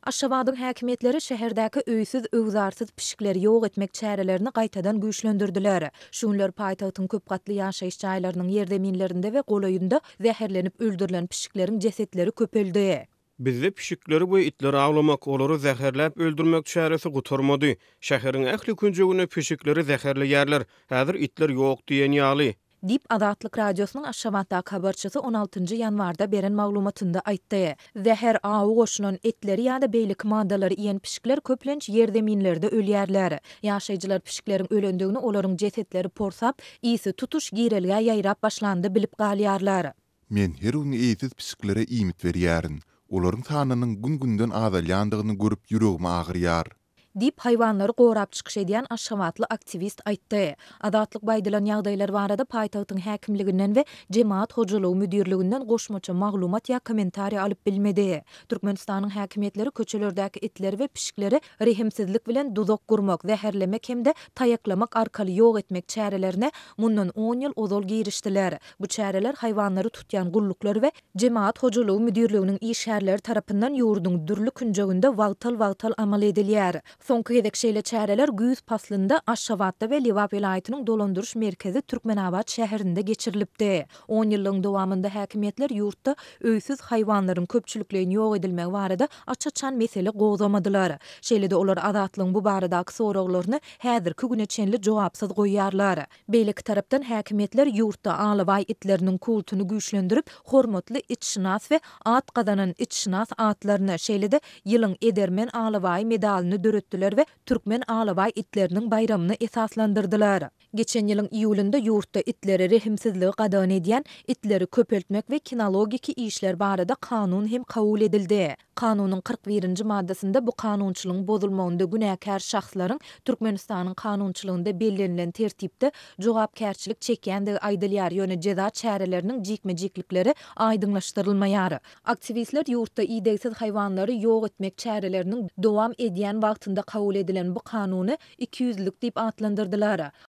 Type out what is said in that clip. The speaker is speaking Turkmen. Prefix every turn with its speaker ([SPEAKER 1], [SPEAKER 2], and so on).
[SPEAKER 1] Aşgabadyň häkimiýetleri şäherdäki öýsüz-öwzarsyz pişikleri ýok etmek çärelerini gaýtadan güýçlendirdiler. Şu günler paýtagtyň köp gatly ýaşaýyş jaýlarynyň ýerzeminlerinde we golaýynda zäherlenip öldürilen pişikleriň jesetleri köpeldi.
[SPEAKER 2] Bizde pişikleri we itleri awlamak, olary zäherläp öldürmek çäresi gutarmady. Şäheriň ähli künjeginde pişikleri zäherleýärler. Häzir itler ýok diýen ýaly.
[SPEAKER 1] Diýip, Azatlyk Radiosynyň Aşgabatdaky habarçysy on altynjy ýanwarda beren maglumatynda aýtdy. Zäher, awy goşulan etleri ýa-da beýleki maddalary iýen pişikler köplenç ýerzeminlerde ölýärler. Ýaşaýjylar pişikleriň ölendigini olaryň jesetleri porsap, ysy tutuş girelgä ýaýrap başlanda bilip galýarlar.
[SPEAKER 3] Men her gün eýesiz pişiklere iýmit berýärin. Olaryň sanynyň gün-günden azalýandygyny görüp ýüregim agyrýar.
[SPEAKER 1] Diýip, haýwanlary gorap çykyş edýän aşgabatly aktiwist aýtdy. Azatlyk bu aýdylan ýagdaýlar barada paýtagtyň häkimliginden we Jemagat hojalygy müdirliginden goşmaça maglumat ýa kommentariý alyp bilmedi. Türkmenistanyň häkimiýetleri köçelerdäki itleri we pişikleri rehimsizlik bilen duzak gurmak, zäherlemek hem-de taýaklamak arkaly ýok etmek çärelerine mundan on ýyl ozal girişdiler. Bu çäreler haýwanlary tutýan gulluklar we Jemagat hojalygy müdirliginiň işgärleri tarapyndan ýurduň dürli künjeginde wagtal-wagtal amal edilýär. Soňky gezek şeýle çäreler güýz paslynda Aşgabatda we Lebap welaýatynyň dolandyryş merkezi Türkmenabat şäherinde geçirilipdi. On ýyllygyň dowamynda häkimiýetler ýurtda öýsüz haýwanlaryň köpçülikleýin ýok edilmegi barada aç-açan mesele gozgamadylar. Şeýle-de olar Azatlygyň bu baradaky soraglaryny häzirki güne çenli jogapsyz goýýarlar. Beýleki tarapdan, häkimiýetler ýurtda alabaý itleriniň kultuny güýçlendirip, hormatly itşynas we at gazanan itşynas atlaryny, şeýle-de Ýylyň edermen alabaýy medalyny döretdiler we türkmen alabaý itleriniň baýramyny esaslandyrdylar. Geçen ýylyň iýulynda ýurtda itlere rehimsizligi gadagan edýän Itleri köpeltmek we kinologiki işler barada kanun hem kabul edildi. Kanunyň 41-nji maddasynda bu kanunçylygyň bozulmagynda günäkär şahslaryň Türkmenistanyň kanunçylygynda bellenilen tertipde jogapkärçilik çekýändigi aýdylýar, ýöne jeza çäreleriniň jikme-jiklikleri aýdyňlaşdyrylmaýar. Aktiwistler ýurtda idegsiz haýwanlary ýok etmek çäreleriniň dowam edýän wagtynda kabul edilen bu kanuny ikiýüzlülik diýip atlandyrdylar.